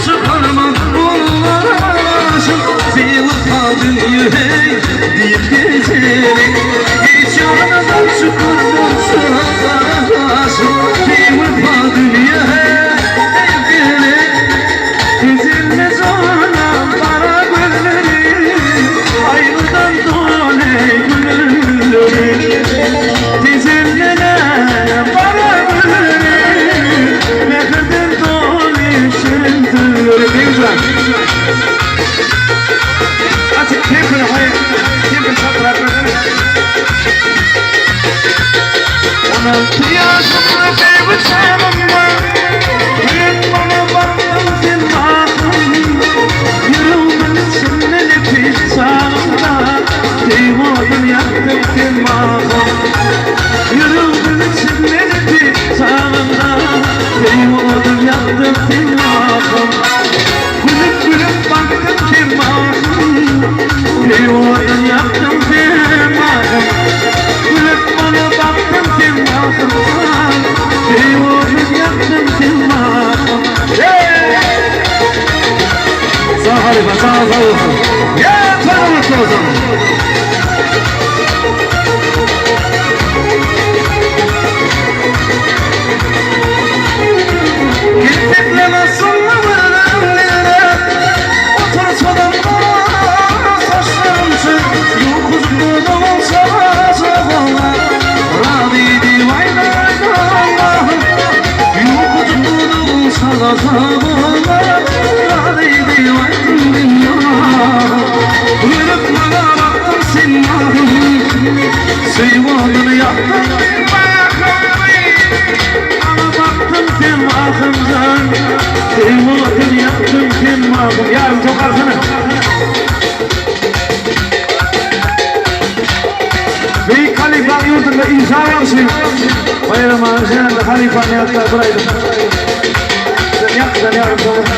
Çykarmaz bunlara Biwepa dünýe hey diýip gezeli Hiç ýanyňdan çykarmaz şu Biwepa dünýe hey diýip gezeli Tejelli jana gara gözleri Gaýgydan doly gülleri Tejelli nana gara gözleri Mähirden doly şirin sözleri Begjan. Açyk tempini haýyr tempini çaltrak bersene. 16 ýaşymda beýbi çagymda Gülüp maňa bakdyň sen mahym Ýüregimiň içinde nepis çagymda Söýgi odun ýakdyň sen mahym Ýüregimiň içinde nepis çagymda Söýgi odun ýakdyň sen mahym Gülüp gülüp bakdyň sen mahym Söýgi odun ýakdyň sen mahym Gülüp maňa bakdyň sen mahym Söýgi odun ýakdyň sen mahym Sag halypa sag sag bolsun. Ýa toýuň gutly bolsun. Girpikleme soňra gözlerine Otursadan gara saçlarym çün Ýukusyz dogan çaga Razy diýip aýdaýyn Allahym Ýukusyz dogan çaga Razy diýip aýtdym dünya Gülüp maňa bakdyň sen mahym Söýgi oduny ýakdyň sen mahym Maňa bakdyň sen mahym jan Söýgi oduny ýakdyň sen mahym Ýarym tokarsana. Beýik halypaň ýurdunda Isa bagşy Baýram aga şäherde halypany ýatlap bir aýdym. Sen ýak sen ýarym tokar.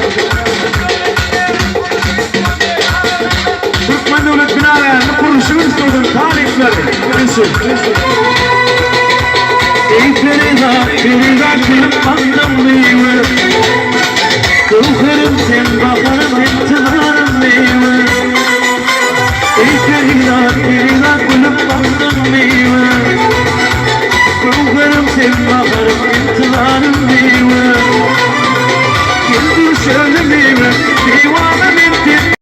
Türkmen döwlet binagärlik gurluşyk institutynyň talyplary ünsün. Eý perizat, perizat gülüp bakdyň miwe. Göwherim sen baharym intizarym miwe. Eý perizat, perizat gülüp bakdyň miwe. Göwherim sen baharym intizarym miwe. Gel düşeli miwe, diwana men.